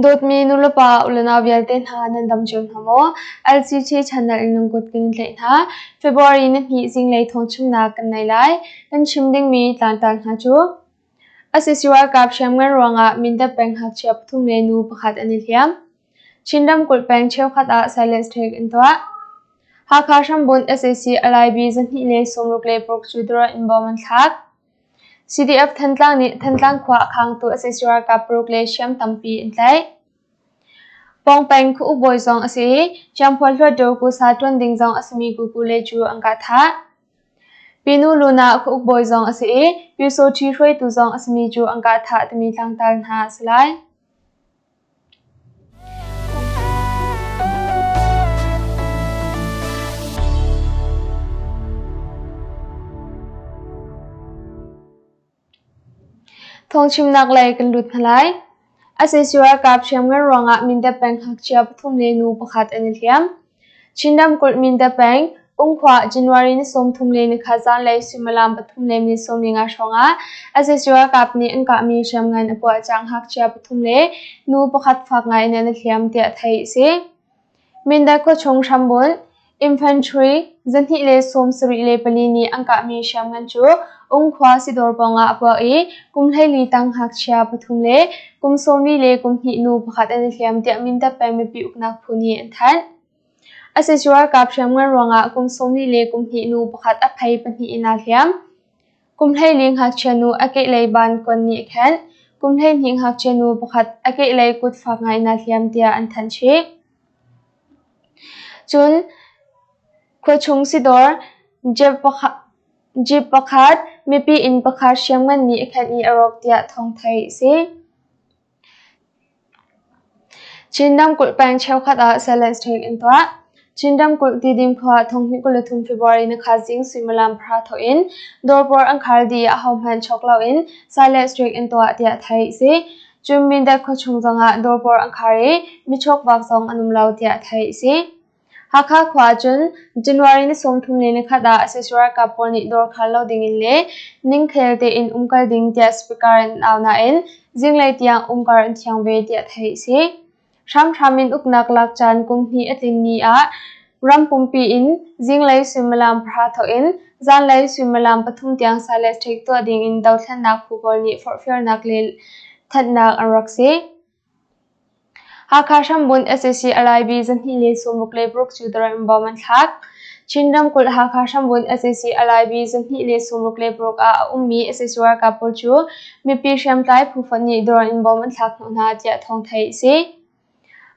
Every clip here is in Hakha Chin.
Dawtmi nulepa ulenau vialte hna nan dam cio hna maw? LCC channel in nan kut kan in tlaih hna. February ni hnih zinglei thawngchimnak kan nei lai. Kan chim dingmi tlangtar hna cu Asisi ralkap hriamngan ruangah Mindat peng ngakchia pathum le nu pakhat an i hliam. Chin ramkulh peng cheukhat ah silent strike an tuah. Hakha hrambunh sac Alaibi 266 cu drone in bom an thlak. CDF Thantlang nih Thantlang khua a khangtu sac ralkap paruk le hriam tampi an tlaih. Pawngpeng khuauk bawi zong a si i Ciamphual Hluttaw Kusa ṭuan ding zong a simi Kuku Le cu an kah thah. Pinu Luna khuauk bawi zong a si i Pyusawṭhi hruaitu zong a simi cu an kah thah timi tlangtar hna a si lai. Thawngchimnak lei kan lut hna lai. Sac ralkap hriamngan ruangah Mindat peng ngakchia pathum le nu pakhat an i hliam. Chin ramkulh Mindat peng Ungkhua January ni 31 zanlei suimilam 3:45 hrawngah sac ralkap nih an kahmi hriamngan a puah cang ngakchia pathum le nu pakhat fak ngai in an i hliam tiah theih a si. Mindat khuachung hrambunh Infantry 274 nih an kahmi hriamngan cu Ungkhua Sidawr pawngah a puak i kum 14 tang ngakchia pathum le kum 40 le kum hnih nu pakhat an i hliam tiah Mindat peng mipi uknak phu nih an thanh. Sac ralkap hriamngan ruangah kum 40 le kum hnih nu pakhat a phei pahnih in aa hliam. Kum 14 ngakchia nu a kehlei ban kuan nih a khenh. Kum 12 ngakchia nu pakhat a kehlei kut fak ngai in aa hliam tiah an thanh chih. Cun khuachung sidawr jeep pakhat, mipi inn pakhat hriamngan nih a khenh i a rawk tiah thawng theih a si. Chin ramkulh peng cheukhat ah silent strike an tuah. Chin ramkulh Tidim khua 2023 February nikhat zing suimilam pahra thawk in dawrpawr an khar dih i ahohmanh chawk loin silent strike an tuah tiah theih a si. Cun Mindat khuachung zongah dawrpawr an khar i michawkvak zong an um lo tiah theih a si. Hakha khua ahcun January ni 31 ah sac ralkap pawl nih dawr khar lo dingin le ningkhel tein umkal ding tiah speaker in an au nain zinglei tiang umkar an thiang ve tiah theih a si. Hramhram in uknak lak caan kum hnih a tlin ni ah ram pumpi in zinglei suimilam pahra thawk in zanlei suimilam pathum tiang silent strike tuah dingin dothlennak phu pawl nih forhfialnak le thanhnak an rak si. Hakha hrambunh sac Alaibi 266 cu Darren bom an thlak. Chin ramkulh Hakha hrambunh sac Alaibi 266 ah a ummi sac ralkap pawl cu mipi hriamtlai phu fonh nih drone in bom an thlak hnawh hna tiah thawng theih a si.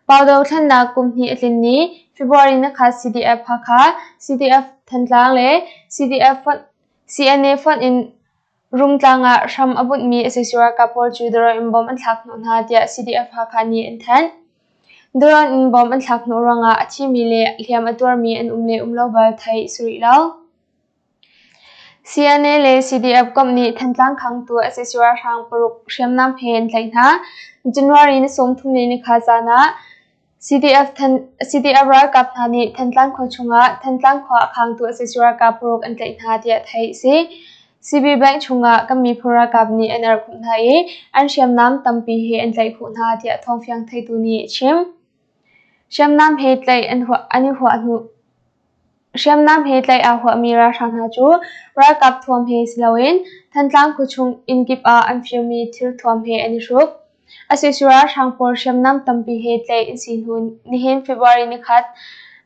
Pau dothlennak kum hnih a tlin ni February nikhat CDF Hakha, CDF Thantlang le CDF CNA fonh in Rungtlang ah hram a bunhmi sac ralkap pawl cu drone in bom an thlak hnawh hna tiah CDF Hakha nih an thanh. Drone in bom an thlak hnawh ruangah a thimi le hliam a tuarmi an um le um lo bal theih a si rih lo. CNA le CDF komh nih Thantlang khangtu sac ralhrang paruk hriamnam he an tlaih hna. January ni 34 zan ah CDF ralkap hna nih Thantlang khua chungah Thantlang khua a khangtu sac ralkap paruk an tlaih hna tiah theih a si. CB Bank chungah kan miphun ralkap nih an erhkhumh hna i an hriamnam tampi he an tlaih khawh hna tiah thawngfiang theitu nih a chim. Hriamnam he tlaih an i huah hnu Hriamnam he tlaih aa huahmi ralhrang hna cu ralkap thuam he si loin Thantlang khuachung inn kip ah an firmi thilthuam he an i hruk. Asisi ralhrang pawl hriamnam tampi he tlaih an si hnu nihin February nikhat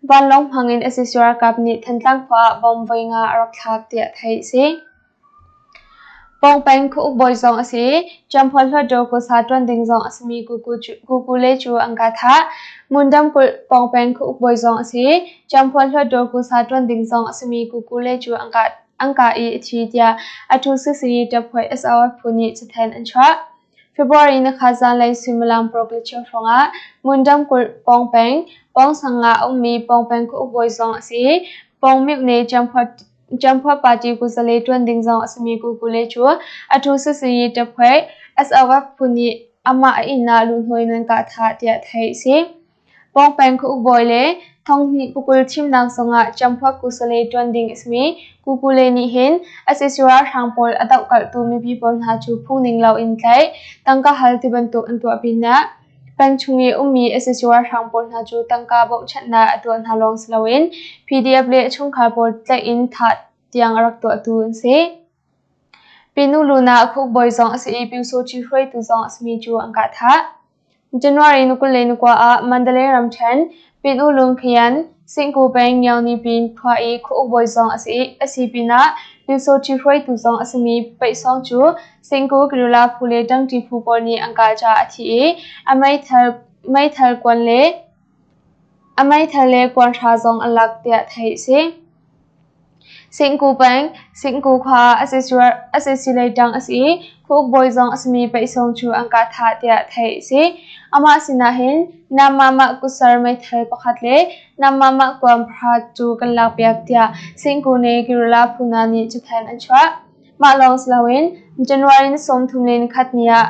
vanlawng hmangin asisi ralkap nih Thantlang khua ah bomb voi nga a rak thlak tiah theih a si. Pawngpeng khuauk bawi zong a si i Ciamphual Hluttaw khuasa ṭuan ding zong a simi Kukule cu an ka thah. Mundam kulh Pawngpeng khuauk bawi zong a si i Ciamphual Hluttaw khuasa ṭuan ding zong a simi Kukule cu an kah i a thi tiah a Ṭhu Ṭaphuai SOF phu nih cathanh an chuah. February nikhat zanlei suimilam paruk le cheu hrawngah Mundam kulh Pawngpeng, Pawngsang ah a ummi Pawngpeng khuauk bawi zong a si i Pawngmyuh nih Ciamphual Ciamphuah party kuzale ṭuan ding zong a simi Kukule cu a ṭhu sisi ṭaphuai SOF phu nih amah a inn ah luhnawi in an kah thah tiah theih a si. Pawngpeng khuauk bawi le thonghnih pakul thimnak zongah Ciamphuah kusale ṭuan ding a simi Kukule nih hin sac ralhrang pawl a dohkalhtu mipi pawl hna cu phungning loin tlaih, tangka hal tibantuk an tuah pinah Peng chung i ummi sac ralhrang pawl hna cu tangka bawmhchanhnak a tuah hna lawng si loin PDF le a chungkhar pawl tlaih in thah tiang a rak tuahtu an si. Pinu Luna khukbawi zong a si i Pyusawhti hruaitu zong a simi cu an kah thah. January ni 29 ah Mandalay ramṭhen Pinu Lungkhian Singku peng Nyauni Pin khua i khuaukbawi zong a si pinah Pyusawhti hruaitu zong a simi Paihsawng cu Singku Guerrilla phu le ṭangṭi phu pawl nih an kah caah a thi i a meithal le kuanhra zong an lak tiah theih a si. Singku peng, Singku khua ah sac lei ṭang a si i khuauk bawi zong a simi Paihsawng cu an kah thah tiah theih a si. Amah sinah hin Namah kutser meithal pakhat le Namah kuan pahra cu kan lakpiak tiah Singku nih Guerrilla phu hna nih cathanh an chuah. Mah lawng si loin January ni 31 ni ah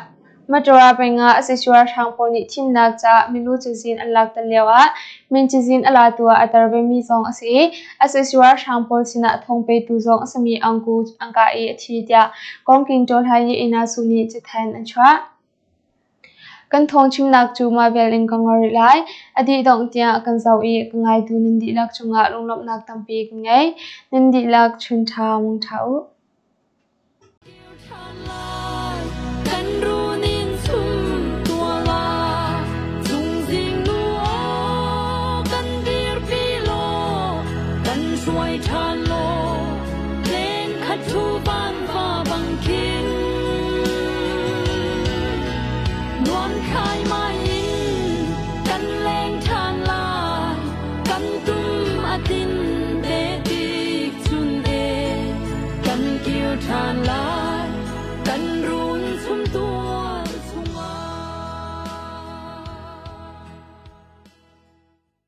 Matura peng ah sac ralhrang pawl nih thimnak caah milu cazin an lakter lioah min cazin a latu ah a tar vemi zong a si i sac ralhrang pawl sinah thawng petu zong a simi Angku an kah i a thi tiah Kawngking Ṭawlhai Inasu nih cathanh an chuah. Kan thawngchimnak cu mah vial in ka ngol rih lai. A dih dongh tiang a kan zoh i ka ngaitu nan dihlak cungah lunglawmhnak tampi kan ngei. Nan dihlak chun ṭha mung ṭha u. Kan runin sum tuala zungzing nu aw kan dirpi law kan hruai ṭhan law len khat thu van va bang khin nuam khai mai in kan leng ṭhan lai kan tum a tin.